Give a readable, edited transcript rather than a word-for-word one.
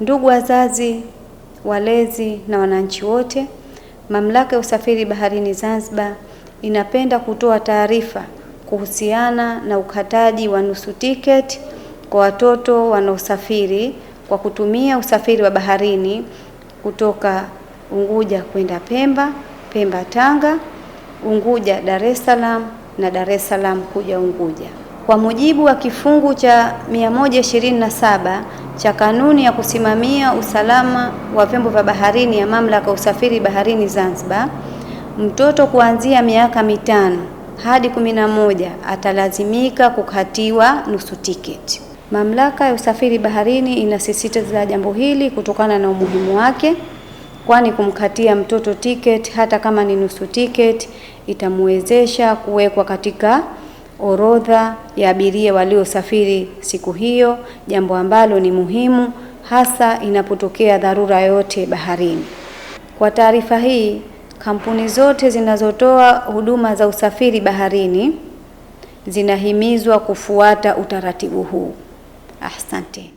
Ndugu wazazi, walezi na wananchi wote, Mamlaka ya Usafiri Baharini Zanzibar inapenda kutoa taarifa kuhusiana na ukataji wa nusu tiketi kwa watoto wanaosafiri kwa kutumia usafiri wa baharini kutoka Unguja kwenda Pemba, Pemba Tanga, Unguja Dar es Salaam na Dar es Salaam kuja Unguja. Kwa mujibu wa kifungu cha 127 cha kanuni ya kusimamia usalama wa vyombo vya baharini ya Mamlaka ya Usafiri Baharini Zanzibar, mtoto kuanzia miaka 5 hadi 11 atalazimika kukatiwa nusu tiketi. Mamlaka ya Usafiri Baharini inasisitiza jambo hili kutokana na umuhimu wake, kwani kumkatia mtoto tiketi hata kama ni nusu tiketi itamwezesha kuwekwa katika orodha ya abiria waliosafiri siku hiyo, jambo ambalo ni muhimu hasa inapotokea dharura yoyote baharini. Kwa taarifa hii, kampuni zote zinazotoa huduma za usafiri baharini zinahimizwa kufuata utaratibu huu. Asante.